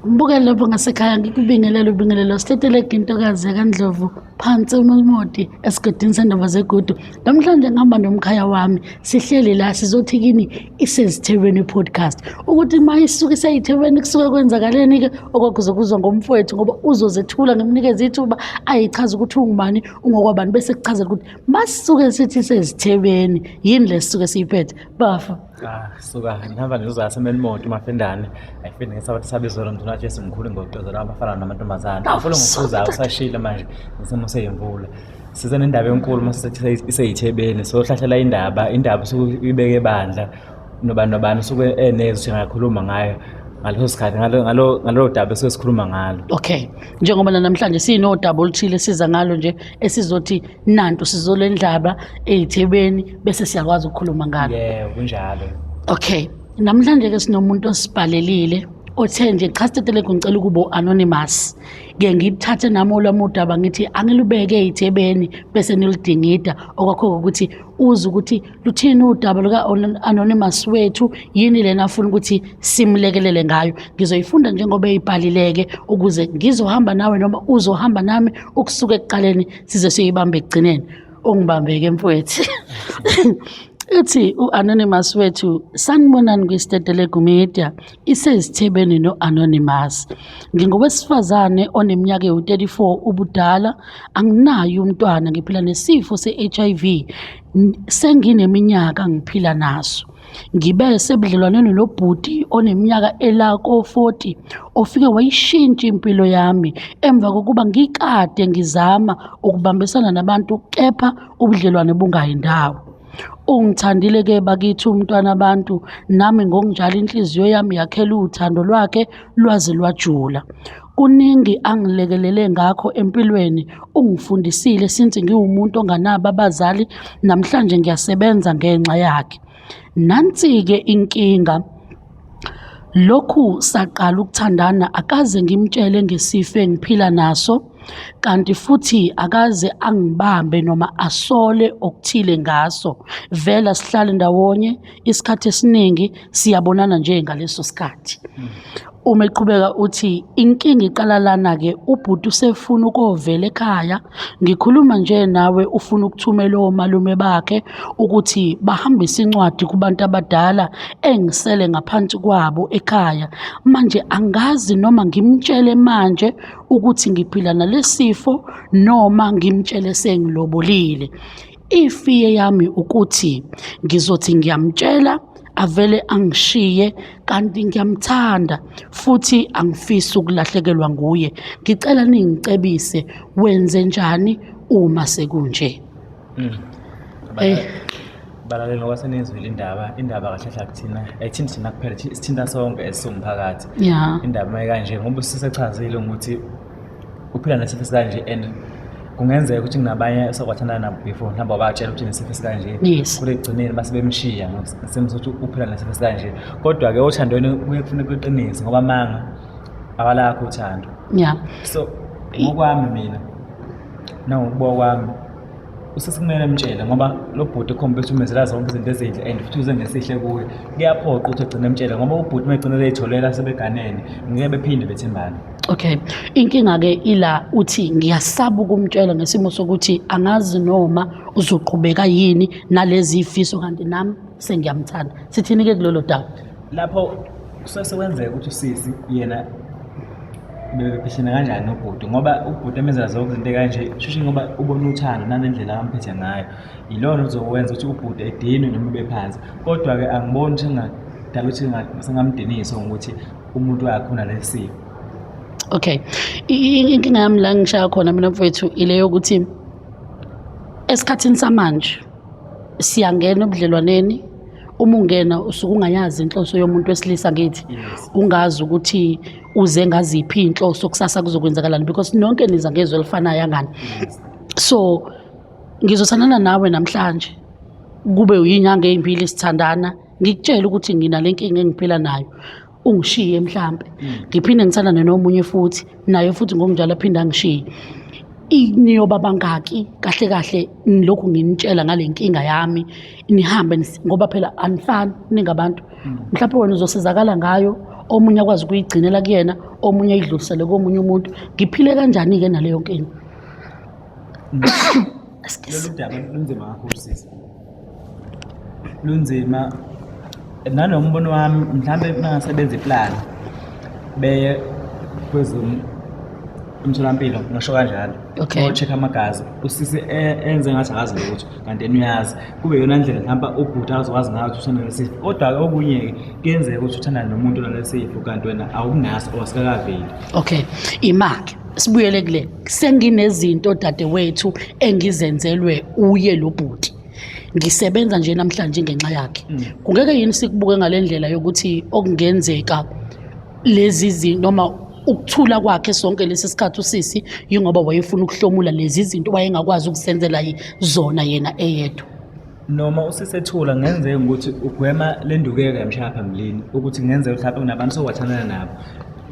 Mbukeli lapho ngasekhaya, ngikubingelele ubingelelo sithetheleke intokazi yakaNdlovu phansi uMolmodi esigodini sendaba zegudu. Namhlanje ngihamba nomkhaya wami, sihleli la sizothi kini isezithebeni podcast. Ukuthi uma isuke iseyithebeni kusuke kwenzakaleni-ke okwakuzokuzwa ngomfowethu, ngoba uzozethula ngimnikeze ithuba ayichaze ukuthi ungubani, ungokwabani, bese kuchazela ukuthi masisuke sithi isezithebeni yini le sisuke siyiphethe. Bafa. Ah, suka ngihamba ngizoza emelimoto mafendane. Ayifinde ngesabatha sabizolo mntwana Jesu mkhulu ngoqozo abafana namantombazane. Ufuna ngiphuza usashile manje isimo seyimvula. Size nendaba enkulu mase iseyithebeni so hlahlela indaba, indaba usuke uyibeke ebandla nobani nobani usuke enezwi engakhuluma ngayo ngaleso sikhathi ngalo daba esuke sikhuluma ngalo. Okay, njengoba namhlanje sinodaba oluthile siza ngalo nje esizothi nantu sizolendlaba eyithebeni bese siyakwazi ukukhuluma ngalo. Yebo, kunjalo. Okay, namhlanje ke sinomuntu osibhalelile othe nje cha Stetelegu ngicela ukuba anonymous, ke ngithathe nami olwami udaba ngithi angilubeke eyithebeni bese niludingida okwakho ukuthi uze ukuthi luthini udaba luka anonymous wethu, yini lena afuna ukuthi simlekelele ngayo. Ngizoyifunda njengoba eyibhalileke ukuze ngizohamba nawe noma uzohamba nami ukusuka ekuqaleni size siyoyibamba ekugcineni. Ungibambeke mfowethu. Uthi u-anonymous wethu, sanibonani kwiStetelegu Media, isezithebeni no-anonymous. Ngingowesifazane oneminyaka ewu-34 ubudala, anginaye umntwana, ngiphila nesifo se-HIV, sengineminyaka ngiphila naso. Ngibe sebudlelwaneni nobhuti oneminyaka ela ko-40 ofike wayishintsha impilo yami emva kokuba ngikade ngizama ukubambisana nabantu kepha ubudlelwane bungayi ndawo. Ungithandile ke bakithi umntwana abantu, nami ngokunjalo inhliziyo yami yakhela uthando lwakhe lwaze lwajula. Kuningi angilekelele ngakho empilweni, ungifundisile since ngiwumuntu onganabo abazali, namhlanje ngiyasebenza ngenxa yakhe. Nansi-ke inkinga, lokhu saqala ukuthandana akaze ngimtshele ngesifo engiphila naso, kanti futhi akaze angibambe noma asole okuthile ngaso. Vela sihlale ndawonye isikhathi esiningi, siyabonana nje ngaleso sikhathi. Uma eqhubeka uthi inkinga iqala lana-ke, ubhuti usefuna ukovela ekhaya. Ngikhuluma nje nawe ufuna ukuthumela omalume bakhe ukuthi bahambise incwadi kubantu abadala engisele ngaphansi kwabo ekhaya. Manje angazi noma ngimtshele manje ukuthi ngiphila nalesifo noma ngimtshele sengilobolile. Ifiye yami ukuthi ngizothi ngiyamtshela avele angishiye, kanti ngiyamthanda futhi angifisi ukulahlekelwa nguye. Ngicela ningicebise, wenze njani uma sekunje? Balaleli, ngoba senizwile indaba, indaba kahle hle akuthina, ayithinti thina kuphela, isithinta sonke esiwumphakathi. Indaba uma ikanje ngoba usisechazile ukuthi uphila nesifo esikanje and kungenzeka ukuthi kunabanye esokwathandana nabo before mhlawumbe wabatshela ukuthi nesifo esikanje, kule ekugcineni base bemshiya ngesimo sokuthi uphila nesifo esikanje. Kodwa-ke othandweni kuye kufuneka iqiniso ngoba amanga awalakho uthando. So ngokwami mina nangokubuka kwami usesekumele emtshele ngoba lo bhuti ekhomba ukuthi umenzela zonke izinto ezinhle and futhi uze ngesihle kuye. Kuyaphoqa ukuthi egcine emtshele ngoba ubhuti uma egcine eyitholela sebeganene ngeke bephinde bethembane. Okay, inkinga-ke ila uthi ngiyasaba ukumtshela ngesimo sokuthi angazi noma uzoqhubeka yini nalezi ifiso, kanti nami sengiyamthanda. Sithini-ke kulolo daba? Lapho kusesekwenzeka ukuthi usisi yena bebephishana kanjani nobhuti, ngoba ubhuti emenzela zonke izinto ekanje, shushi ngoba ubona uthando nanendlela amphethe ngayo, yilona ozokwenza ukuthi ubhuti edinwe noma ube phansi. Kodwa-ke angiboni ukuthi engadala ukuthi sengamdinisa ngokuthi umuntu wakhe unalesi sifo. Okay, inkinga yami la ngishaya khona mina mfowethu ile yokuthi esikhathini samanje siyangena ebudlelwaneni, uma ungena usuke ungayazi inhloso yomuntu wesilisa ngithi, ungazi ukuthi uze ngaziphi iy'nhloso kusasa kuzokwenzakalani, because nonke niza ngezwe elifanayo angani. So ngizothandana nawe namhlanje kube uyinyanga ey'mbili sithandana, ngikutshele ukuthi nginale nkinga engiphila nayo, ungishiye mhlampe, ngiphinde ngithandane nomunye futhi naye futhi ngokunjalo aphinde angishiye. Niyoba bangaki kahle kahle ngilokhu nginitshela ngale nkinga yami, nihambe ngoba phela anifani ningabantu. Mhlawumbe wena uzosizakala ngayo, Omunye akwazi ukuyigcinela kuyena, omunye ayidlulisele komunye umuntu. Ngiphile kanjani-ke naleyo nkinga? Lolu daba lunzima kakhulu sisi, lunzima. Nanombono wami, mhlambe mangasebenza iplani beye kwezomtholampilo, ngisho kanjalo, Okay. check amagazi, usisi enze ngathi akazi lutho kanti yena uyazi. Kube iyona ndlela mhlawumbe ubhuti azokwazi ngayo ukuthi uthanda lesifo. Kodwa-ke okunye-ke kuyenzeka ukuthi uthandane nomuntu onalesifo kanti wena awunaso or asikakaveli. Okay, imake sibuyele kule. Senginezinto dadewethu engizenzelwe uye lo bhuti, ngisebenza nje namhlanje ngenxa yakhe. Kungeke yini sikubuke ngale ndlela yokuthi okungenzeka lezi zinto noma ukuthula kwakhe sonke lesi sikhathi usisi yingoba wayefuna ukuhlomula lezi zinto wayengakwazi ukuzenzela zona yena eyedwa? Noma usisethula, kungenzeka ukuthi ugwema le ndukeko yamshaya phambilini, ukuthi kungenzeka mhlawumbe kunabantu sowathandana nabo,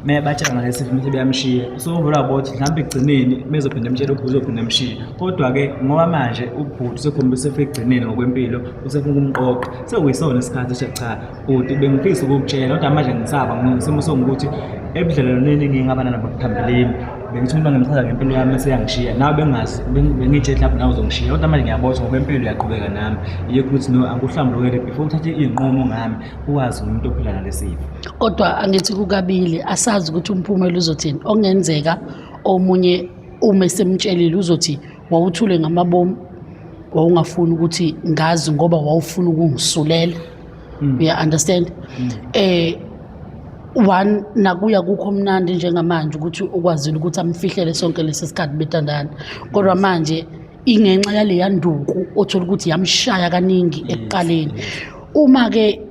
mebatshela ngalesi sifo mase beyamshiya. So uvele wabona ukuthi mhlawumbe ekugcineni mezophinde emtshele ubhuti, uzophinde emshiye. Kodwa-ke ngoba manje ubhuti usekhombisa usefika ekugcineni ngokwempilo, usefuna ukumqoqa, sekuyisona isikhathi ukuthi cha bhuti, bengifisa ukukutshela kodwa manje ngisaba ngesimo sokuthi ebudlelwaneni engingaba nabo phambilini, bengithi umuntu angimchaza ngempilo yami eseyangishiya, nawe bengazi, bengiyitshela mhlawumbe nawe uzongishiya, kodwa manje ngiyabona ukuthi ngokwempilo uyaqhubeka nami. Yikho ukuthi no, angikuhlambulukele before uthathe iy'nqumo ngami, uwazi umuntu ophila nalesifo. Kodwa angithi kukabili, asazi ukuthi umphumela uzothini. Okungenzeka omunye uma esemtshelile uzothi wawuthule ngamabomu, wawungafuni ukuthi ngazi ngoba wawufuna ukungisulela. Uya understand? One, nakuya kukho mnandi njengamanje ukuthi ukwazile ukuthi amfihlele sonke lesi sikhathi betandana, kodwa manje ingenxa yaleya nduku othola ukuthi yamshaya kaningi ekuqaleni. Uma-ke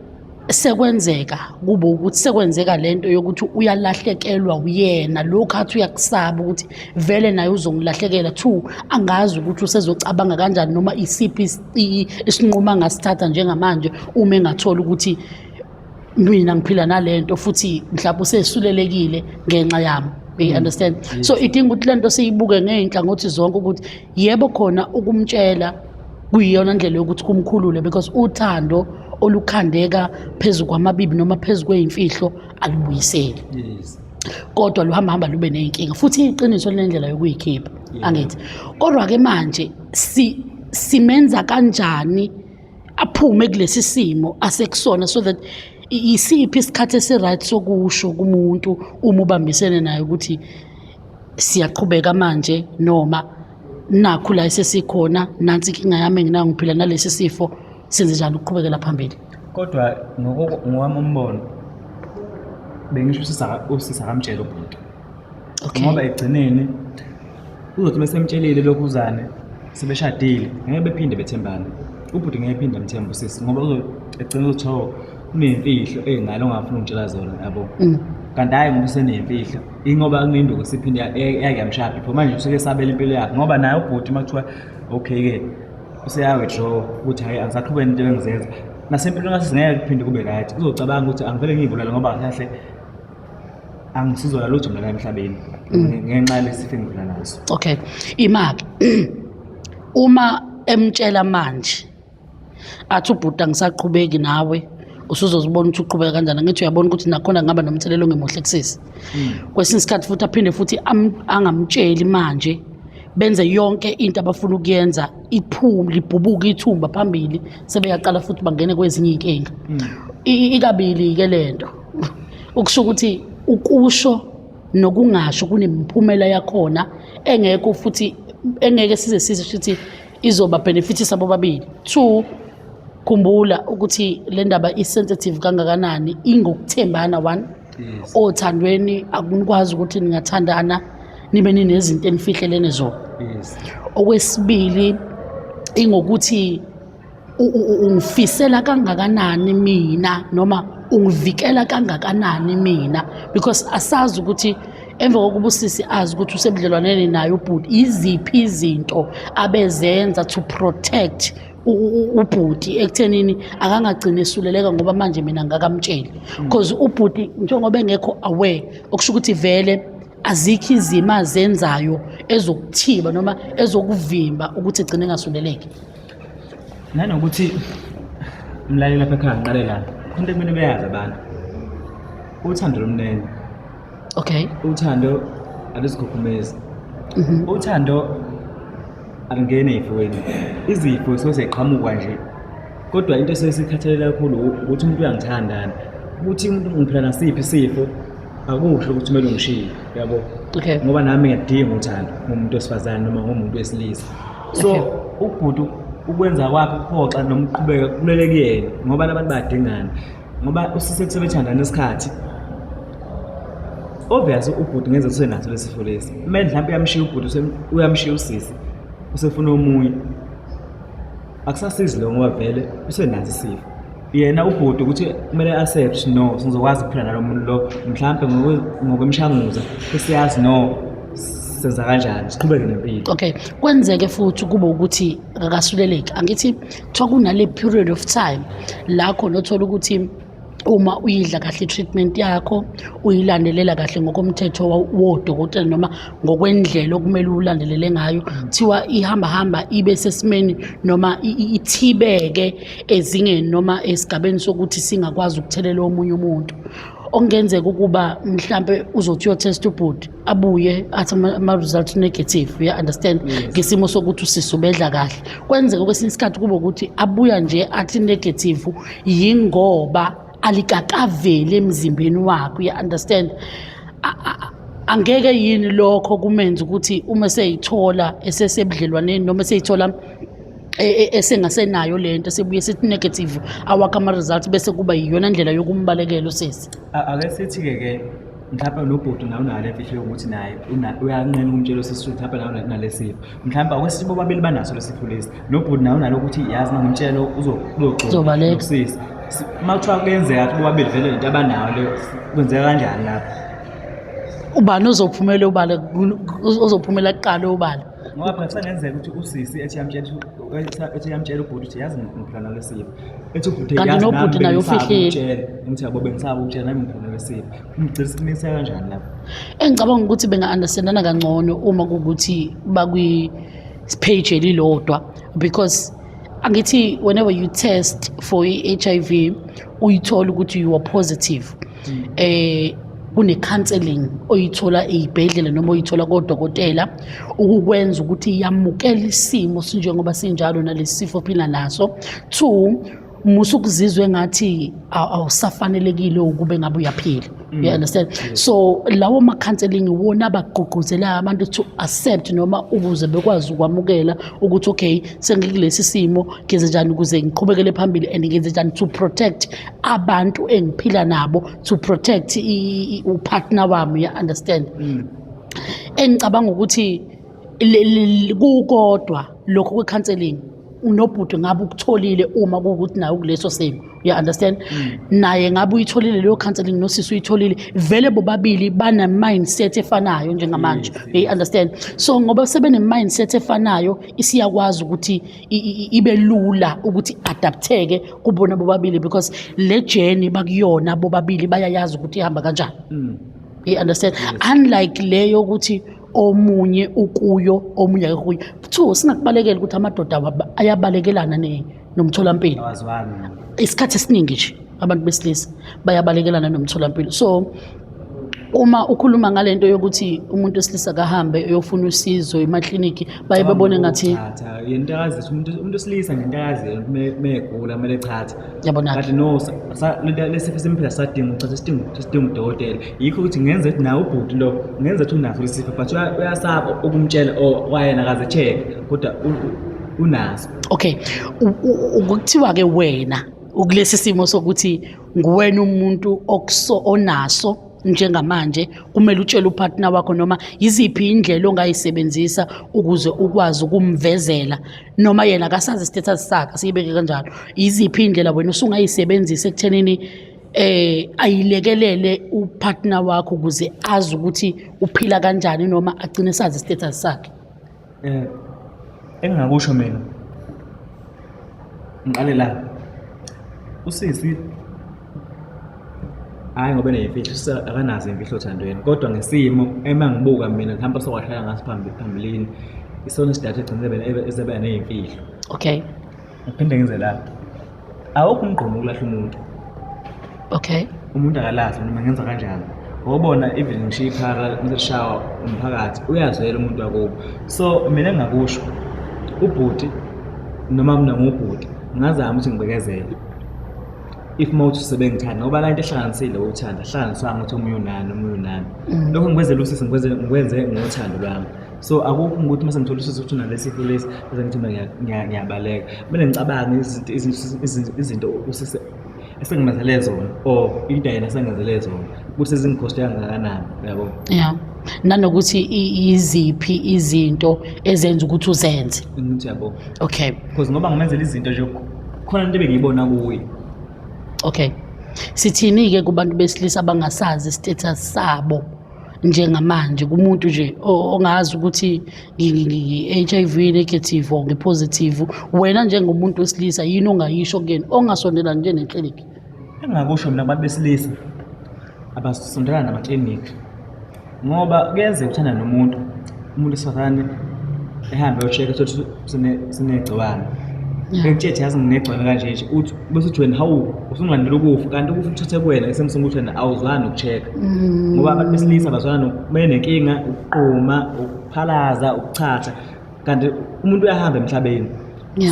sekwenzeka kube ukuthi sekwenzeka lento yokuthi uyalahlekelwa uyena, lokhu athi uyakusaba ukuthi vele naye uzongilahlekela. Two, angazi ukuthi usezocabanga kanjani noma isiphi isinqumo angasithatha njengamanje uma engathola ukuthi mina ngiphila nalento futhi mhlawumbe usesulelekile ngenxa yami. You understand? So idinga ukuthi lento siyibuke ngey'nhlangothi zonke, ukuthi yebo khona ukumtshela kuyiyona ndlela yokuthi kumkhulule, because uthando olukhandeka phezu kwamabibi noma phezu kwey'mfihlo alubuyiseli, kodwa luhamba hamba lube ney'nkinga, futhi iqiniso linendlela yokuyikhipha. Angithi kodwa-ke manje simenza kanjani aphume kulesi simo asekusona, so that isiphi isikhathi esi-right sokusho kumuntu uma ubambisene naye ukuthi siyaqhubeka manje, noma nakhu la esesikhona, nansi inkinga yami enginayo, ngiphila nalesi sifo, senze njani ukuqhubekela phambili? Kodwa ngowami umbono, bengisho usisi akamtshela ubhuti, ngoba ekugcineni uzothi mesemtshelile lokhuzane sebeshadile, ngeke bephinde bethembane. Ubhuti ngeke ephinde amthembe usisi, ngoba egcina uzothi oh, uney'mfihlo ey'ngalo ongafuni ukungitshela zona, yabo. Kanti hhayi ngoba useney'mfihlo, ingoba kunenduku esiphinde yake yamshaya before, manje usuke esabela impilo yakhe, ngoba naye ubhuti uma kuthiwa okay-ke useya-withdraw ukuthi hhayi, angisaqhubeki nento engizenza nasempilweni kasisi, ngeke kuphinde kube right. Uzocabanga ukuthi angivele ngiyibulale ngoba kahle kahle angisizola lutho mina la emhlabeni ngenxa yalesi sifo engidlula naso. Okay, imake uma emtshela manje athi ubhuti angisaqhubeki nawe, usuzozibona ukuthi uqhubeka kanjani. Angithi uyabona ukuthi nakhona kungaba nomthelela ongemuhle kusisi. Kwesinye isikhathi futhi aphinde futhi angamtsheli manje, benze yonke into abafuna ukuyenza, iphume libhubuke ithumba phambili, sebeyaqala futhi bangene kwezinye iy'nkinga. Ikabili-ke lento, ukusho ukuthi ukusho nokungasho kunemiphumela yakhona engekho futhi engeke size size sithi izoba benefitisa bobabili. Two, khumbula ukuthi le ndaba i-sensitive kangakanani, ingokuthembana one. Othandweni akunikwazi ukuthi ningathandana nibe ninezinto enifihlelene zona. Okwesibili, ingokuthi ungifisela kangakanani mina noma ungivikela kangakanani mina, because asazi ukuthi emva kokuba usisi azi ukuthi usebudlelwaneni naye ubhuti, iziphi izinto abezenza to protect ubhuti ekuthenini akangagcini esuleleka, ngoba manje mina ngakamtsheli, because ubhuti njengoba engekho aware, okusho ukuthi vele azikho izimo azenzayo ezokuthiba noma ezokuvimba ukuthi egcine engasuleleki. Nanokuthi mlaleli lapha ekhaya, ngiqale la, khona into ekumele beyazi abantu. Uthando lomnene. Okay. Uthando aluzikhukhumezi. Uthando alungeni ey'fweni. Izifo suke sey'qhamuka nje. Kodwa into esuke sikhathalela kakhulu ukuthi umuntu uyangithandani. Ukuthi umuntu ngiphila nasiphi isifo akusho ukuthi kumele ungishiye, yabo. Okay. Ngoba nami ngiyadinga uthando ngumuntu wesifazane noma ngumuntu wesilisa. So ubhuti ukwenza kwakhe ukuphoxa noma ukuqhubeka kulele kuyena ngoba labantu bayadingana. Ngoba usise kusebethandana isikhathi. Obvious ubhuti ngenze usenaso lesifo lesi. Kumele mhlawumbe uyamshiya ubhuti uyamshiya usisi. Usefuna omunye. Akusasizi lo ngoba vele usenaso isifo. Yena ubhuti ukuthi kumele accept no sizokwazi ukuphila nalo muntu lo mhlawumbe ngokwemishanguzo sesiyazi no senza kanjani siqhubeke nempilo. Okay, kwenzeke futhi kube ukuthi akasuleleki. Angithi kuthiwa kunale period of time la khona othola ukuthi uma uyidla kahle i-treatment yakho uyilandelela kahle ngokomthetho wodokotela noma ngokwendlela okumele ulandelele ngayo, kuthiwa ihamba hamba ibe sesimeni noma ithibeke ezingeni noma esigabeni sokuthi singakwazi ukuthelela omunye umuntu. Okungenzeka ukuba mhlampe uzothi uyotest ubhuti abuye athi ama-results negative, uya understand? Ngesimo sokuthi usisi ubedla kahle. Kwenzeka kwesinye isikhathi kube ukuthi abuya nje athi negative yingoba alikakaveli emzimbeni wakhe, uya understand? Angeke yini lokho kumenza ukuthi uma seyithola esesebudlelwaneni noma seyithola esengasenayo lento sebuye sithi negative awakho ama-results bese kuba yiyona ndlela yokumbalekela usisi? Ake sithi-ke ke mhlawumbe nobhuti nawe unalo imfihlo yokuthi naye uyanqena ukumtshela usisi ukuthi mhlawumbe nawe unalesifo. Mhlawumbe ake sithi bobabili banaso lesifo lesi. Nobhuti nawe unalo ukuthi yazi mangimtshela uzoxoxa Uzobaleka. nosisi. Uma kuthiwa kuyenzeka ukuthi bobabili vele lento abanayo leyo kwenzeka kanjani lapho? Ubani ozophumela ubala ozophumela kuqala ubala? Ngoba phela kusengenzeka ukuthi usisi ethi uyamtshela ethi uyamtshela ubhuti ukuthi yazi ngiphila nalesifo. Ethi ubhuti Kanti yazi nobhuti nami naye bengisaba ufihlile. ukutshela. Ngithi yabo bengisaba ukutshela nami ngiphila nalesifo. Umgcina simisa kanjani lapho? Engicabanga ukuthi benga-understandana kangcono uma kuwukuthi bakwi page elilodwa, because angithi whenever you test for i-HIV uyithola ukuthi you are positive, kune counseling oyithola eyibhedlela noma oyithola kodokotela ukukwenza ukuthi yamukele isimo sinjengoba sinjalo nalesi sifo ophila naso. Two, musa ukuzizwa engathi awusafanelekile ukube ngabe uyaphila, you understand? So lawo ma-counseling wona abagqugquzelayo abantu to accept noma ukuze bekwazi ukwamukela ukuthi okay sengikulesi simo, ngenze njani ukuze ngiqhubekele phambili and ngenze njani to protect abantu engiphila nabo, to protect upartner wami, you understand? Engicabanga ukuthi kukodwa lokho kwe-counseling unobhuti ngabe ukutholile uma kuwukuthi naye ukuleso simo, you understand? Naye ngabe uyitholile leyo counseling nosisi uyitholile, vele bobabili bana mindset efanayo njengamanje, you understand? So ngoba sebene mindset efanayo isiyakwazi ukuthi ibe lula ukuthi adapteke kubona bobabili, because le journey bakuyona bobabili bayayazi ukuthi ihamba kanjani. You understand? Unlike leyo ukuthi omunye ukuyo omunye akekho kuyo. Two, singakubalekela ukuthi amadoda ayabalekelana nomtholampilo. Awazwani. Isikhathi esiningi nje abantu besilisa bayabalekelana nomtholampilo. So uma ukhuluma ngalento yokuthi umuntu wesilisa kahambe uyofuna usizo emakliniki, baye babone ngathi Chatha, yena into akazi umuntu wesilisa nje into akazi megula kumele chatha. Yabona. Kanti no, lento lesifo semphila sadinga uchatha, sidinga udokotela. Yikho ukuthi ngenze ukuthi nawe ubhuti lo ngenze ukuthi unaso lesifo, but uyasaba ukumtshela or kwayena akaze check kodwa unaso. Okay, ukuthiwa ke wena ukulesi simo sokuthi nguwena umuntu onaso njengamanje, kumele utshele upartner wakho noma yiziphi indlela ongayisebenzisa ukuze ukwazi ukumvezela, noma yena akasazi status sakhe, siyibeke kanjalo. Yiziphi indlela wena usungayisebenzisa ekuthenini ayilekelele upartner wakho ukuze azi ukuthi uphila kanjani noma agcine sazi status sakhe? Engingakusho mina ngiqale la, usisi hayi ngoba eneyimfihlo, akanazo imfihlo othandweni, kodwa ngesimo ema ngibuka mina mhlawumbe sokwashaya ngaso phambilini isona isidatha egcine ezebe neyimfihlo. Okay. Ngiphinde ngize la, awukho umgqomo ukulahla umuntu. Okay. Umuntu akalazi noma ngenza kanjani. Ngobona even ngishiya iphara ngishawa umphakathi uyazwela umuntu wakubo. So mina engingakusho ubhuti noma mina ngubhuti ngingazama ukuthi ngibekezele. If uma uthi sebengithanda ngoba la into ehlanganisile uthanda hlanganiswanga ukuthi omunye unani omunye unani. Lokho ngikwenzela usisi ngikwenze ngothando lwami. So akukho ukuthi mase ngithola usisi ukuthi unalesi sifo lesi bese ngithi mina ngiyabaleka. Kumele ngicabange izinto usisi esengimenzele zona or into yena esengenzele zona ukuthi sezingikhoste kangakanani, uyabo? Yeah. Nanokuthi iziphi izinto ezenza ukuthi uzenze. Ngithi yabo. Okay. Because ngoba ngimenzela izinto nje khona into ebengiyibona kuye. Okay. Sithini-ke kubantu besilisa abangasazi status sabo njengamanje, kumuntu nje ongazi ukuthi ngi-HIV negative or ngi-positive, wena njengomuntu wesilisa yini ongayisho kuyena ongasondelani nje neklinikhi? Engingakusho mina kubantu besilisa abasondelana namaklinikhi, ngoba kuyenzeka uthanda nomuntu, umuntu wesifazane ehambe ayo-check-a uthole ukuthi usenegciwane. Ekutshela yazi nginegciwane kanje nje, uthi bese uthi wena hawu usungilandela ukufa, kanti ukufa ukuthathe kuwena isimo sokuthi wena awuzwani noku-check-a. Ngoba abantu besilisa bazwana benenkinga ukuquma, ukuphalaza, ukuchatha, kanti umuntu uyahamba emhlabeni.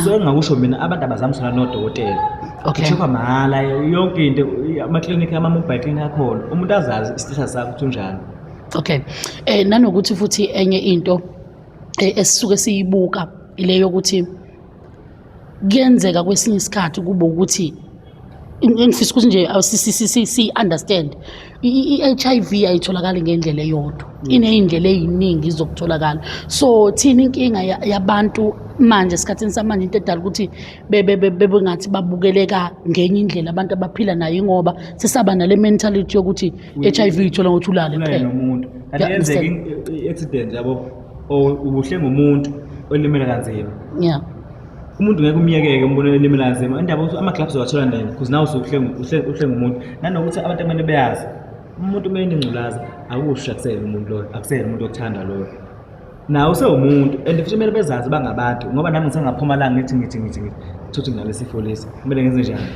So engingakusho mina abantu abazame usona nodokotela. Okay. Ucheckwa mahhala yonke into, amaklinikhi, ama-mobile clinic akhona, umuntu azazi isithatha sakhe ukuthi unjani. Okay. Nanokuthi futhi enye into esisuke siyibuka ile yokuthi kuyenzeka kwesinye isikhathi kube ukuthi engifisa ukuthi nje si understand i-HIV ayitholakali ngendlela eyodwa, iney'ndlela ey'ningi zokutholakala. So thina inkinga yabantu manje esikhathini samanje, into edala ukuthi bebengathi babukeleka ngenye indlela abantu abaphila nayo, ingoba sesaba nale mentality yokuthi HIV uyithola ngokuthi ulale ulale kuphela nomuntu. Kanti Yeah, yenzeka understand. i-accident yabo, or ubuhle ngomuntu olimele kanzima. Umuntu ngeke umyekeke umbone elimele kanzima. Indaba ukuthi ama-gloves uyawathola nini, because nawe usuke uhle ngumuntu. Nanokuthi abantu kumele beyazi, umuntu uma enengculaza akusho akuseyena umuntu loyo, akuseyena umuntu okuthanda loyo. Nawe usewumuntu and futhi kumele bezazi bangabantu, ngoba nami ngisengaphuma la ngithi ngithi ngithi ngithi thothi nginalesi sifo lesi, kumele ngenze njani?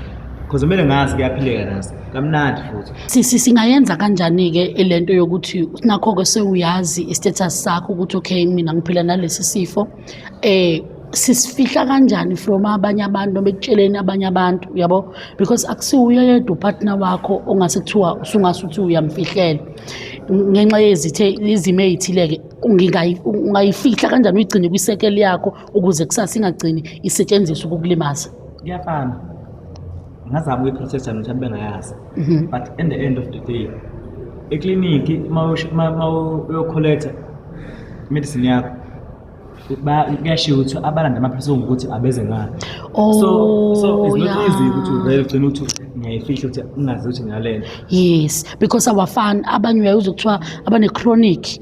Because kumele ngazi kuyaphileka naso, kamnandi futhi. Singayenza kanjani-ke lento yokuthi nakho-ke sewuyazi i-status sakho ukuthi okay mina ngiphila nalesi sifo, sisifihla kanjani from abanye abantu noma ekutsheleni abanye abantu, uyabo? Because akusiwuye yedwa upartner wakho ongase kuthiwa usungase uthi uyamfihlela ngenxa yezithe izimo ey'thile-ke. Ungayifihla kanjani uyigcine kwisekeli yakho ukuze kusasa ingagcini isetshenziswe ukukulimaza? Kuyafana, ngazama ukuyi-protect-a mina ukuthi bengayazi, but in the end of the day ekliniki uma uyo-collect-a medicine yakho kuyashiwo ukuthi abalanda amaphilisi ukuthi abeze ngani. So it's not easy ukuthi uvele ugcine ukuthi ngiyayifihla ukuthi ungazi ukuthi nginalento. Yes, because awafani, abanye uyayuzwa kuthiwa abane-chronic,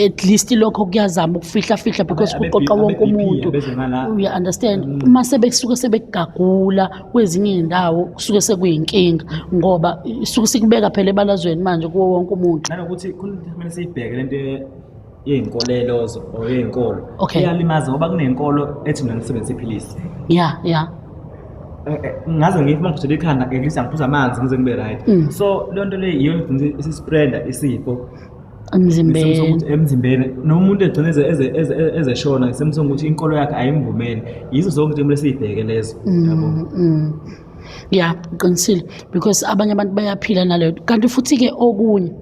at least lokho kuyazama ukufihla fihla because kuqoqa wonke abe-BP, umuntu. abeze ngala. Uya understand, uma sebekusuke sebekugagula kwezinye iy'ndawo kusuke sekuyinkinga ngoba isuke sikubeka phela ebalazweni manje kuwo wonke umuntu. Nanokuthi khona into kumele siyibheke lento yey'nkolelo or yey'nkolo. Iyalimaza ngoba kunenkolo ethi mina ngisebenzise iphilisi. Ngaze ngithi uma ngiphuthela ikhanda at least angiphuza amanzi ngize ngibe right. So leyo nto leyo iyona igcina isispreada isifo emzimbeni. Ngesimo sokuthi emzimbeni nomuntu egcina ezeshona ngesimo sokuthi inkolo yakhe ayimvumeli. Yizo zonke into kumele siyibheke lezo. Yabo. Yeah, uqinisile, because abanye abantu bayaphila naleyo. Kanti futhi-ke okunye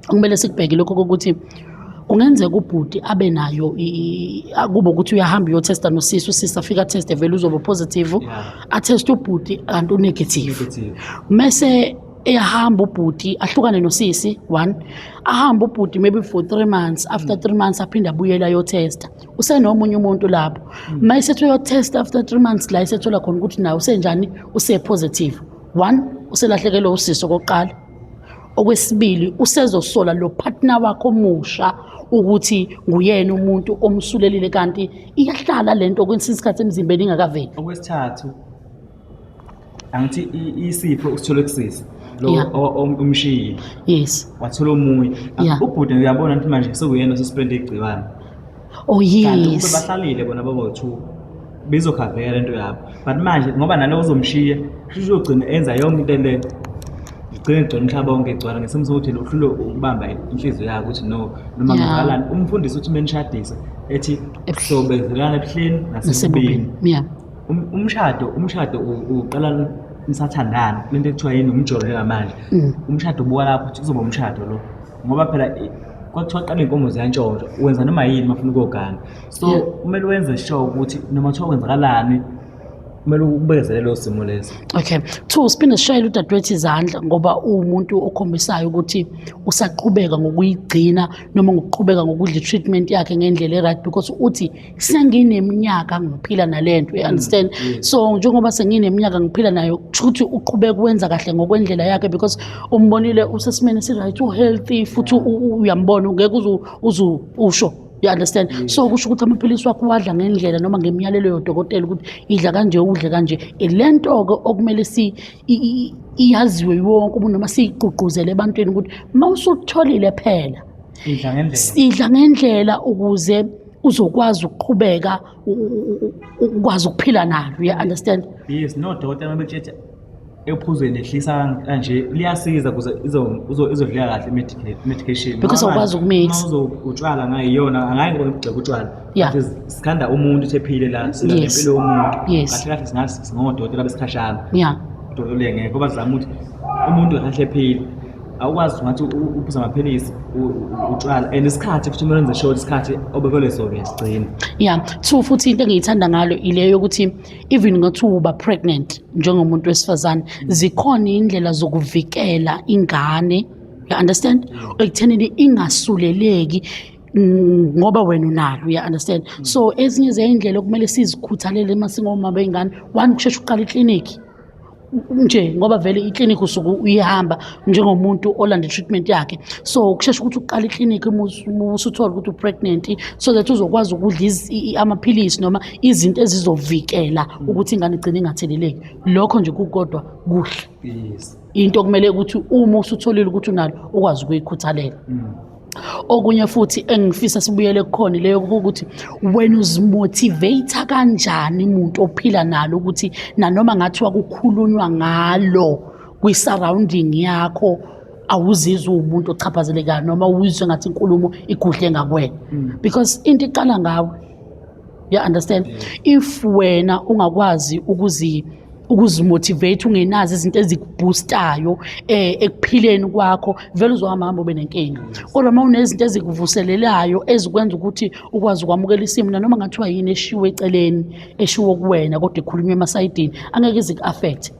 okumele sikubheke lokho kokuthi kungenzeka ubhuti abe nayo kube ukuthi uyahamba uyotesta nosisi, usisi afika ateste vele uzoba positive, ateste ubhuti kanti u-negative. Negative. Mese eyahamba ubhuti ahlukane nosisi one, ahamba ubhuti maybe for 3 months, after 3 months aphinde abuyele ayotesta, usenomunye umuntu lapho. Mayesethi uyotesta after 3 months, la esethola khona ukuthi naye usenjani, use-positive. One, uselahlekelwe usisi okokuqala. Okwesibili, usezosola lo partner wakho omusha ukuthi nguyena umuntu omsulelile, kanti iyahlala lento kwesinye isikhathi emzimbeni ingakaveli. Okwesithathu, angithi isifo usithole kusisi lo umshiyile. Wathola omunye. Ubhuti uyabona ukuthi manje sekuyena osuspende igciwane. Kanti ukube bahlalile bona baba two bezokhavela into yabo, but manje ngoba nalo uzomshiya kusho uzogcina enza yonke into le. Igcine igcwele umhlaba wonke, igcwala ngesimo sokuthi uhlulwe ukubamba inhliziyo yakho ukuthi no, noma ngivalani. Umfundisi uthi menishadisa ethi sobezelana ebuhleni nasebubini. Umshado uqala nisathandana, lento ekuthiwa yini, umjolo njengamanje. Umshado ubuka lapho ukuthi kuzoba umshado lo, ngoba phela kwakuthiwa qala iy'nkomo ziyantshontshwa, wenza noma yini uma ufuna ukuyogana. So kumele wenze sure ukuthi noma kuthiwa kwenzakalani, kumele ukubekezele leso simo leso. Okay. Two, siphinde sishayele udadewethu izandla ngoba uwumuntu okhombisayo ukuthi usaqhubeka ngokuyigcina noma ngokuqhubeka ngokudla i-treatment yakhe ngendlela e-right, because uthi sengineminyaka ngiphila nalento, you understand? So njengoba sengineminyaka ngiphila nayo, kusho ukuthi uqhubeka ukwenza kahle ngokwendlela yakhe, because umbonile usesimeni esi-right, u-healthy futhi uyambona ungeke uze usho, you understand? So kusho ukuthi amaphilisi wakho uwadla ngendlela noma ngemiyalelo yodokotela ukuthi idla kanje, udle kanje. Le nto-ke okumele iyaziwe wonke umuntu noma siyigqugquzele ebantwini ukuthi uma usutholile phela idla ngendlela, idla ngendlela ukuze uzokwazi ukuqhubeka ukwazi ukuphila nalo, you understand? Yes, nodokotela mabetshethe ephuzweni ehlisa kanje liyasiza ukuze izodlula kahle i-medication. Because awukwazi ukumix. Uma utshwala ngayiyona, angayi ngoba ngigxeka utshwala. But sikhanda umuntu uthi ephile la, sila nempilo yomuntu. Kahle kahle singathi singodokotela besikhashana. Udokotela ngeke ngoba sizama ukuthi umuntu kahle ephile. Awukwazi ngathi uphuza amaphilisi utshwala, and isikhathi futhi kumele wenze sure isikhathi obekelwe sona uyasigcina. Yeah, two, futhi into engiyithanda ngalo ile yokuthi even ngathi uba pregnant njengomuntu wesifazane, zikhona indlela zokuvikela ingane, you understand, ekuthenini ingasuleleki ngoba wena unalo, you understand? So ezinye zey'ndlela okumele sizikhuthalele uma singomama bey'ngane, one, kusheshe uqala iklinikhi nje, ngoba vele iklinikhi usuke uyihamba njengomuntu olanda i-treatment yakhe. So kusheshe ukuthi uqale iklinikhi uma usuthola ukuthi u-pregnant, so that uzokwazi ukudla amaphilisi noma izinto ezizovikela ukuthi ingane igcine ingatheleleki. Lokho nje kukodwa kuhle. Into okumele ukuthi uma usutholile ukuthi unalo ukwazi ukuyikhuthalela. Okunye futhi engifisa sibuyele kukhona leyo ukuthi wena uzimotivate kanjani umuntu ophila nalo, ukuthi nanoma ngathiwa kukhulunywa ngalo kwi-surrounding yakho awuzizwa uwumuntu ochaphazelekayo noma uzwe ngathi inkulumo igudle ngakuwena, because into iqala ngawe, you understand? If wena ungakwazi ukuzimotivate, ungenazo izinto ezikuboostayo ekuphileni kwakho, vele uzohamba hamba ube nenkinga. Kodwa uma unezinto ezikuvuselelayo ezikwenza ukuthi ukwazi ukwamukela isimo, nanoma ngathiwa yini eshiwo eceleni, eshiwo kuwena kodwa ikhulunywa emasayidini, angeke iziku-affect,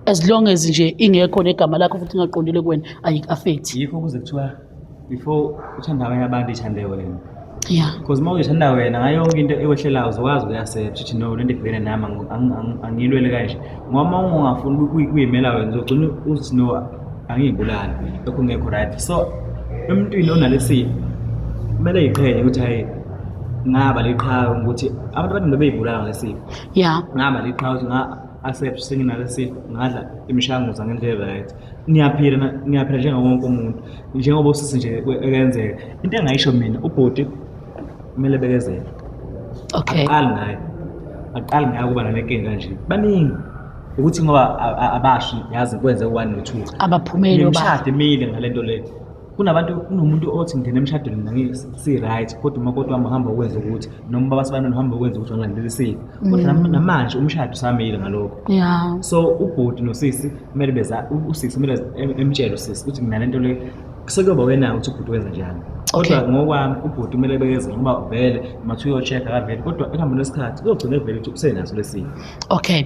as long as nje ingekho negama lakho futhi ingaqondile kuwena, ayiku-affect. Yikho kuze kuthiwa before uthanda abanye abantu, ithande wena. Because uma uzithanda wena ngayo yonke into ekwehlelayo, uzokwazi ukuyi-accept ukuthi no, lento ibhekene nami angiyilwele kanje, ngoba uma ungafuni ukuyimela wena uzogcina uthi no, angiyibulali, lokho ngekho right. So emntwini onalesifo kumele yiqhenye ukuthi hayi, ngaba liqhawe, ukuthi abantu abaningi bebeyibulala ngalesifo. Ngaba liqhawe ukuthi nga-accept senginalesifo, ngadla imishanguzo ngendlela right, ngiyaphila, ngiyaphila njengawo wonke umuntu, njengoba usisi nje ekenzeka. Into engayisho mina, ubhuti kumele bekezele. Aqali ngayo, aqali ngayo ukuba nale nkinga kanje, baningi ukuthi ngoba abashi yazi kwenze u-one no-two abaphumeli. Nemishado emile ngale nto le. Kunabantu, kunomuntu othi ngingena emshadweni mina si-right, kodwa umakoti wami uhamba ukwenza ukuthi, noma ubaba sibani uhamba ukwenza ukuthi wangilandela isiko, kodwa namanje umshado usamile ngalokho. So ubhuti nosisi kumele beza, usisi kumele emtshele usisi ukuthi mina lento le, sekuyoba wena ukuthi ubhuti wenza njani. Kodwa ngokwami ubhuti kumele bekezele, ngoba vele mathi uyo-check-a kavele, kodwa ekuhambeni kwesikhathi kuyogcina evele ukuthi usenaso lesifo. Okay,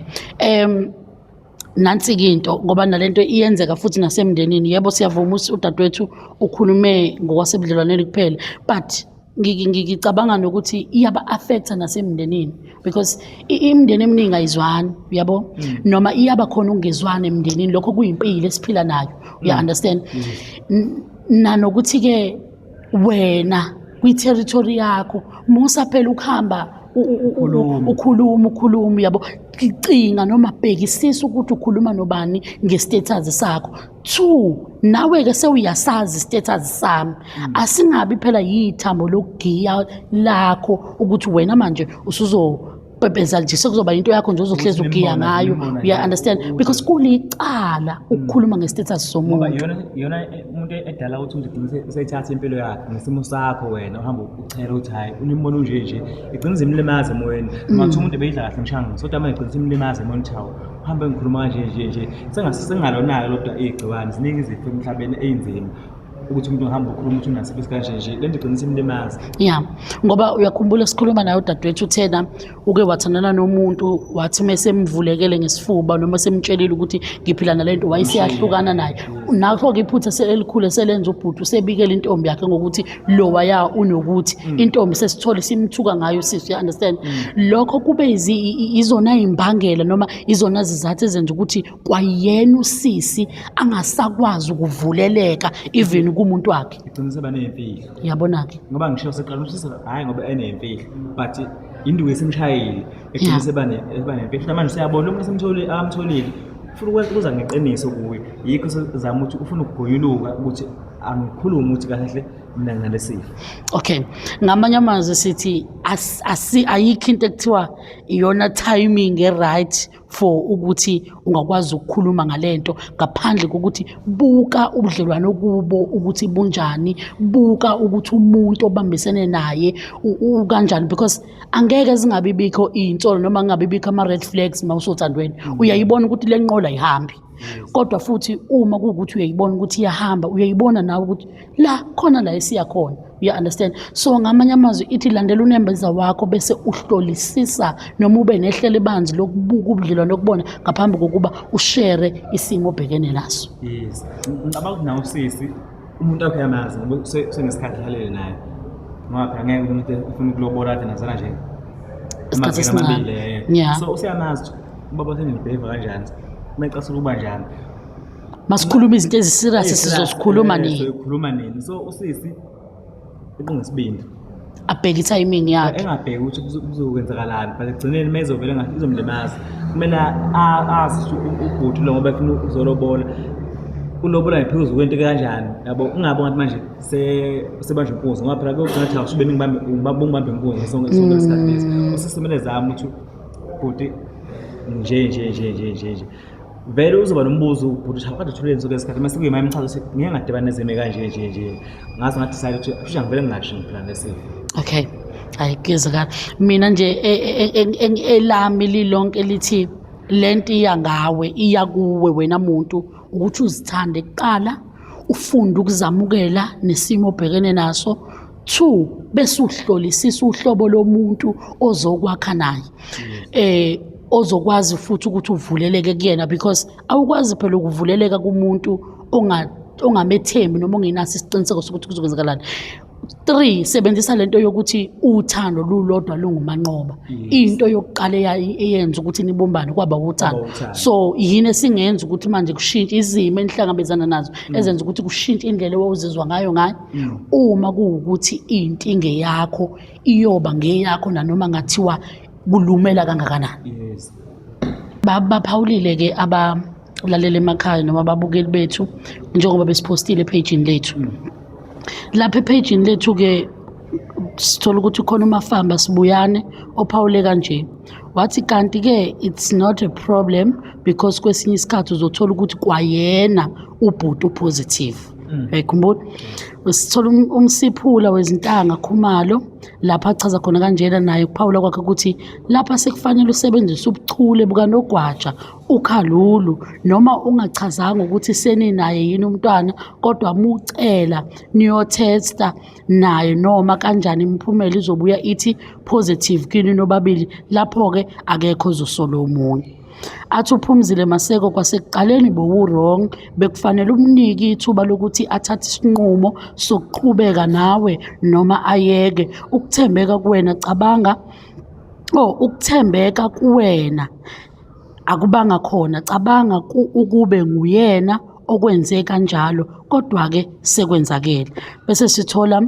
nansi-ke into, ngoba nalento iyenzeka futhi nasemndenini. Yebo, siyavuma udadewethu ukhulume ngokwasebudlelwaneni kuphela, but ngicabanga nokuthi iyaba-affecta nasemndenini, because imindeni eminingi ayizwani, uyabo, noma iyaba khona ukungezwani emndenini. Lokho kuyimpilo esiphila nayo, uya understand? Nanokuthi-ke wena kwi-territory yakho musa phela ukuhamba Ukhuluma. Ukhuluma, ukhuluma, uyabo, cinga noma bhekisisa ukuthi ukhuluma nobani nge-status sakho. Two, nawe-ke sewuyasazi i-status sami, asingabi phela yithambo lokugiya lakho ukuthi wena manje usuzo Bebeza nje sekuzoba into yakho nje ozohlezi Ukuthi ugiya nimbona, ngayo. nimbona Uya nje, understand? ukuthi- Because kulicala ukukhuluma nge-status Ngoba somuntu. iyona umuntu edala ukuthi umuntu igcine useyithatha impilo yakhe ngesimo sakho. Wena uhamba uchela ukuthi hhayi, unimbona unje nje, igcine izimlimaza emoyeni. Noma kuthiwa umuntu ebeyidla kahle mshanga, kodwa manje igcine isimlimaza emoyeni ukuthi hawu, uhambe ngikhuluma kanje nje nje. Sengalona-ke lodwa igciwane, ziningi izifo emhlabeni ey'nzima ukuthi umuntu uhamba ukhuluma ukuthi unasifo esikanje nje, le nto igcine isimlimaza. Ya, ngoba uyakhumbula sikhuluma naye udadewethu, uthena uke wathandana nomuntu, wathi uma semvulekele ngesifuba noma semtshelile ukuthi ngiphila nale nto, wayeseyahlukana naye. Nakho-ke iphutha elikhulu eselenza ubhuti, usebikela intombi yakhe ngokuthi lowaya unokuthi. Intombi sesithole simthuka ngayo sisi, uya-understand? Lokho kube izona yimbangela noma izona zizathu ezenza ukuthi kwayena usisi angasakwazi ukuvuleleka even kumuntu wakhe. Igcine seba ney'mfihlo. Yabona-ke. Ngoba ngisho seqala ukuthi hhayi, ngoba eney'mfihlo, but induku esimshayile egcine seba nemfihlo. Manje useyabona umuntu esemtholile akamtholile, ufuna ukuza ngeqiniso kuye. Yikho sezama ukuthi ufuna ukugonyuluka ukuthi angikhulume ukuthi kahle hle mina nginale sifo. Okay, ngamanye amazwi sithi ayikho into ekuthiwa iyona timing e-right for ukuthi ungakwazi ukukhuluma ngalento, ngaphandle kokuthi buka ubudlelwano kubo ukuthi bunjani, buka ukuthi umuntu obambisene naye ukanjani, because angeke zingabi bikho iy'nsolo noma kungabi bikho ama-red flags. Uma usothandweni uyayibona ukuthi le nqola ayihambi, kodwa futhi uma kuwukuthi uyayibona ukuthi iyahamba, uyayibona nawe ukuthi la khona la esiya khona, you understand? So ngamanye amazwi ithi landela unembeza wakho, bese uhlolisisa noma ube nehlelo ebanzi lokubuka ubudlelwano okubona ngaphambi kokuba u-share isimo obhekene naso. Yes, ngicabanga ukuthi nawe usisi umuntu wakhe uyamazi, ngoba senesikhathi hlalele naye, ngoba phela ngeke umuntu ufuna ukulobola ade nazana nje isikhathi amaviki esincane. amabili, So useyamazi ukuthi ubaba sengi-behave kanjani, uma ecasula ukuba njani. Masikhuluma izinto ezi-serious, sizozikhuluma nini? Sizoyikhuluma nini? So usisi uqunga isibindi. Abheke i-timing yakhe. Engabheki ukuthi kuzokwenzakalani, but ekugcineni uma izovele ngathi izomlimaza. Kumele azi ukuthi ubhuti lo, ngoba efuna ukuzolobola, ulobola ngephezu kwento kanjani, yabo? Ungabi ngathi manje sebanjwe inkunzi, ngoba phela kuyogcina ukuthi awusube ngibambe inkunzi sonke sonke lesikhathi lesi. Usisi kumele zame ukuthi bhuti nje nje nje nje nje nje, vele uzoba nombuzo ubhuti ukuthi kade uthuleni sonke lesikhathi. Mase kuyima imchazo ukuthi ngeke ngadibana nezimo kanje nje nje, ngaze nga-decide ukuthi kusho ngivele ngingasho ngiphila nesifo. Okay, hayi, kuyezakala. Mina nje elami lilonke lithi lento iya ngawe, iya kuwe wena muntu, ukuthi uzithande kuqala, ufunde ukuzamukela nesimo obhekene naso. Two, bese uhlolisisa uhlobo lomuntu ozokwakha naye, ozokwazi futhi ukuthi uvuleleke kuyena, because awukwazi phela ukuvuleleka kumuntu ongamethembi noma ongenaso isiqiniseko sokuthi kuzokwenzakalani. Three, sebenzisa lento yokuthi uthando lulodwa lungumanqoba. Into yokuqala eyenza ukuthi nibumbane kwaba uthando. Kwaba uthando. So yini esingenza ukuthi manje kushintshe izimo enihlangabezana nazo, ezenza ukuthi kushintshe indlela owawuzizwa ngayo ngayo? Uma kuwukuthi inkinga yakho iyoba ngeyakho nanoma ngathiwa kulumela kangakanani. Baphawulile ke abalalela emakhaya noma ababukeli bethu njengoba besiphostile ephejini lethu. Lapha ephejini lethu ke sithola ukuthi khona uMafamba Sibuyane ophawule kanje, wathi kanti ke it's not a problem, because kwesinye isikhathi uzothola ukuthi kwayena ubhuti u-positive. Uyayikhumbula? Sithola umsiphula wezintanga Khumalo lapha achaza khona kanjena naye ukuphawula kwakhe ukuthi lapha sekufanele usebenzise ubuchule bukanogwaja ukhalulu, noma ungachazanga ukuthi seninaye yini umntwana, kodwa mucela niyo-testa naye noma kanjani imiphumela izobuya ithi positive kini nobabili. Lapho-ke akekho ozosola omunye. Athi uPhumzile Maseko, kwasekuqaleni bowu-wrong, bekufanele umnike ithuba lokuthi athathe isinqumo sokuqhubeka nawe noma ayeke. Ukuthembeka kuwena, cabanga, oh, ukuthembeka kuwena akubanga khona, cabanga ukube nguyena okwenze kanjalo, kodwa-ke sekwenzakele. Bese sithola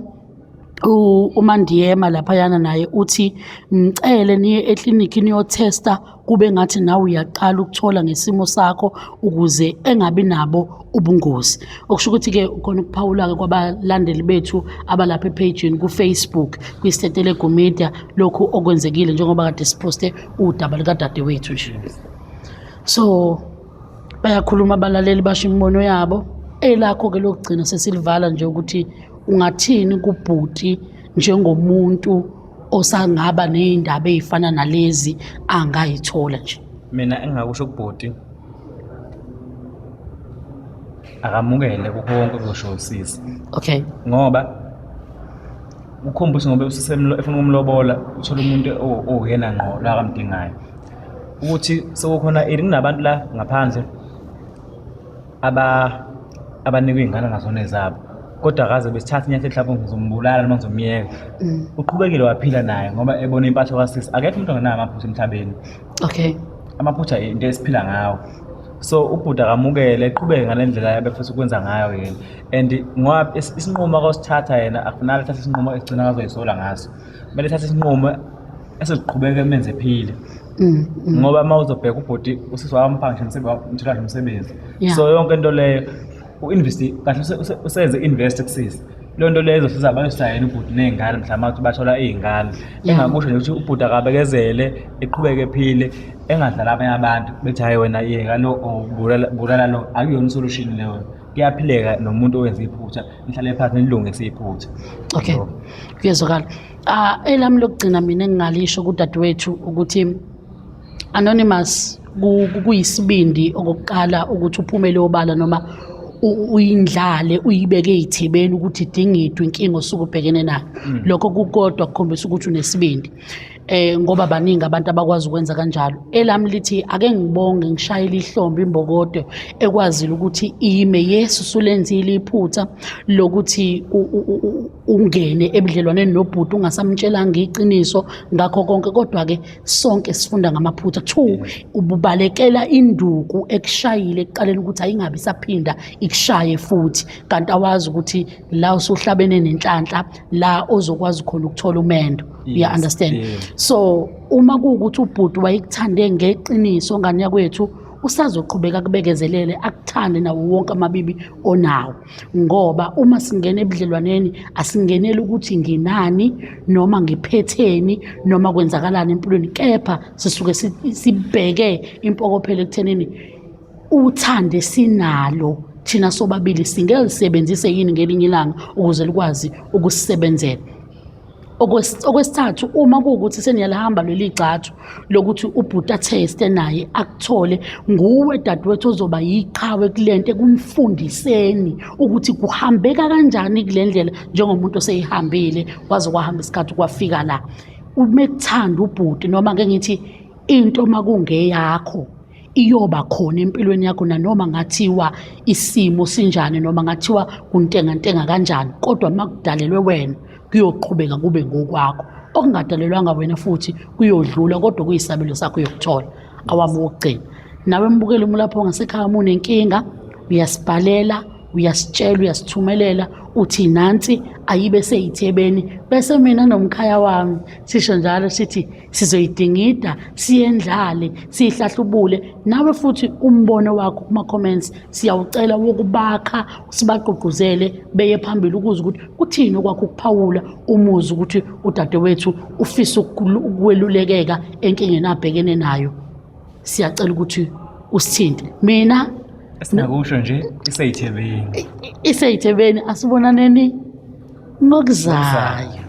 UMandiyema laphayana naye uthi mcele niye eklinikhi niyothesta kube ngathi nawe uyaqala ukuthola ngesimo sakho ukuze engabi nabo ubungozi. Okusho ukuthi-ke khona ukuphawula-ke kwabalandeli bethu abalapha ephejini ku-Facebook kwiStetelegu Media lokhu okwenzekile njengoba kade siphoste udaba likadadewethu nje. So bayakhuluma abalaleli basho imibono yabo. Elakho-ke lokugcina sesilivala nje ukuthi ungathini kubhuti njengomuntu osangaba ney'ndaba ey'fana nalezi angayithola nje. Mina engingakusho kubhuti akamukele kukho konke okusho usisi. Okay. Ngoba ukukhombisa ngoba usisi efuna ukumlobola uthola umuntu owuyena ngqo lo akamdingayo. Ukuthi sekukhona ini kunabantu la ngaphandle abanikwa iy'ngane ngazona ezabo kodwa akaze besithatha inyathelo mhlawumbe ngizombulala noma ngizomyeka. Uqhubekile waphila naye ngoba ebona impatho kasisi. Akekho umuntu ongenawo amaphutha emhlabeni. Okay. Amaphutha into esiphila ngawo. So ubhuti akamukele eqhubeke ngale ndlela yabe futhi ukwenza ngayo yena. And ngoba isinqumo akosithatha yena akufanele athathe isinqumo esigcina akazoyisola ngaso. Kumele ethathe isinqumo esizoqhubeka emenze ephile. Ngoba uma uzobheka ubhuti usisi wamfaka ngisho umthola nje umsebenzi. So yonke into leyo u-invest kahle usenze invest kusisi. Leyo nto leyo izosiza bayosayina ubhuti ney'ngane mhlawumbe ukuthi bathola iy'ngane. Engakusho nje ukuthi ubhuti akabekezele eqhubeke ephile engadlali abanye abantu bethi hhayi wena yeka lo or bulala lo, akuyona isolution leyo. Kuyaphileka nomuntu owenza iphutha, nihlale phansi nilungise iphutha. Okay. Kuyezwakala. Elami lokugcina mina engingalisho kudadewethu ukuthi anonymous kuyisibindi okokuqala ukuthi uphumele obala noma uyindlale uyibeke ey'thebeni ukuthi idingidwe inkinga osuke ubhekene nayo. Lokho kukodwa kukhombisa ukuthi unesibindi. Ngoba baningi abantu abakwazi ukwenza kanjalo. Elami lithi ake ngibonge ngishayele ihlombe imbokodo ekwazile ukuthi ime. Yes, usulenzile iphutha lokuthi ungene ebudlelwaneni nobhuti ungasamtshelanga iqiniso ngakho konke, kodwa-ke sonke sifunda ngamaphutha. 2, ububalekela induku ekushayile ekuqaleni ukuthi ayingabi isaphinda ikushaye futhi, kanti awazi ukuthi la usuhlabene nenhlanhla la ozokwazi khona ukuthola umendo. You understand? So uma kuwukuthi ubhuti wayekuthande ngeqiniso ngane yakwethu, usazoqhubeka akubekezelele akuthande nawo wonke amabibi onawo. Ngoba uma singena ebudlelwaneni asingeneli ukuthi nginani noma ngiphetheni noma kwenzakalani empilweni, kepha sisuke sibheke impokophelo ekuthenini uthande sinalo thina sobabili singelisebenzise yini ngelinye ilanga ukuze likwazi ukusisebenzela. Okwesithathu, uma kuwukuthi seniyalihamba leli gxathu lokuthi ubhuti atheste naye akuthole, nguwe dadewethu ozoba yiqhawe kulento ekumfundiseni ukuthi kuhambeka kanjani kule ndlela njengomuntu oseyihambile kwaze kwahamba isikhathi kwafika la. Uma ekuthanda ubhuti, noma ngeke ngithi into makungeyakho iyoba khona empilweni yakho nanoma ngathiwa isimo sinjani noma ngathiwa kuntengantenga kanjani, kodwa makudalelwe wena kuyoqhubeka kube ngokwakho. Okungadalelwanga wena futhi kuyodlula, kodwa kuyisabelo sakho uyokuthola. Awami wokugcina. Nawe mbukeli uma ulapho ngasekhaya uma unenkinga uyasibhalela, uyasitshela, uyasithumelela uthi nansi ayibe seyithebeni, bese mina nomkhaya wami sisho njalo sithi sizoyidingida, siyendlale, siyihlahlubule. Nawe futhi umbono wakho kuma-comments siyawucela wokubakha, sibagqugquzele beye phambili ukuze ukuthi kuthini okwakho ukuphawula umuzi ukuthi udadewethu ufisa ukwelulekeka enkingeni abhekene nayo. Siyacela ukuthi usithinte. Mina esingakusho nje iseyithebeni. Iseyithebeni, asibonaneni ngokuzayo.